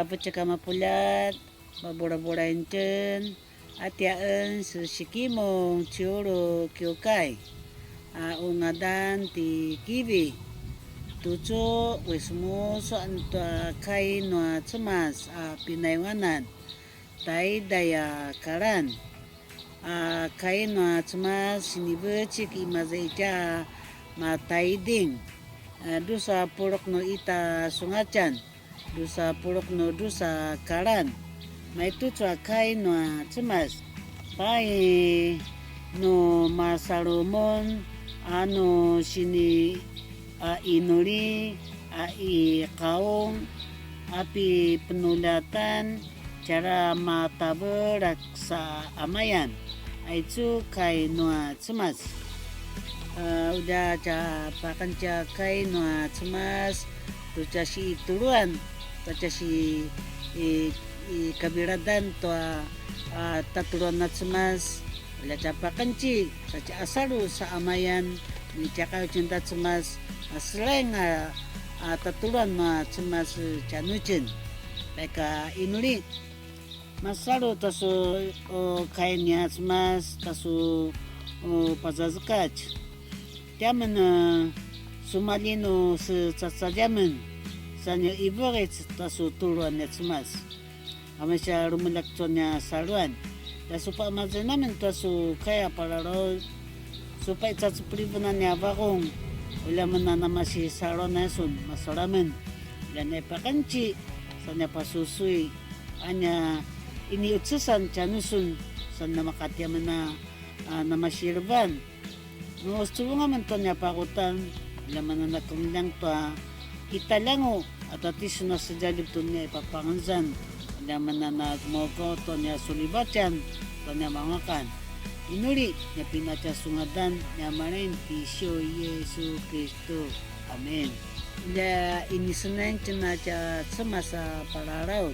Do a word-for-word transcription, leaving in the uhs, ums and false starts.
Pucak a mapuljat, babulabulain tjen, a tiaen se Sikimung ciulu kiukai, a u ngadan ti Kivi. Tucu, wismusuan tua kai nua Cemas a pinayuanan, taiday a kalan. A kai nua Cemas sinivecik imaza itja mataiding, a, drusa puluq nu ita sungatjan, drusa puluq nu drusa kalan. Maitucu a kai nua Cemas. Pai nu masalu mun a nu sini a inuli a i qaung a pipenuljatan, tjara matavelak sa amayan. Aicu kai nua Cemas. A, ulja tja paqenetj a kai nua Cemas, tu tja siituluan, tu tja si i, i kaviladan tua, a, tatuluan na Cemas, ulja tja paqenetj, sa tja asalu sa amayan, ni tja qayu tjen ta Cemas, a, seleng a, a, tatuluan nua Cemas tjanuitjen. Leka inuli. Masalu tasu, o, kai nia Cemas, tasu, o, pazazekatj. Tiamen, e, sumalinu se cacaljamen, sa nia iveqic tasu tuluan nia Cemas. Amen sa lumelak tua nia saluan. Tasu pamazen amen tasu kai a palalaut, su paicacepeliven a nia vaqung, ulja men a namasi saluan a sun, masalu amen. Ulja nia paqenetj, sa nia pasusui, a nia iniucesan tjanusun, sa nia makatiamen a, a, namasi levan. Nu cuvung amen tua nia paqutan, ulja men a nakemeljang tua italjangu, a tua tisun a sedjaljep tu nia ipapangezan, ulja men a namaukaw tua nia sulivatjan, tua nia mangakan. Inuli, nia pinatja su ngadan, nia malen ti Siu Yisu Kristu. Amen. Ulja inisenay tjen a tja Cemas a palalaut.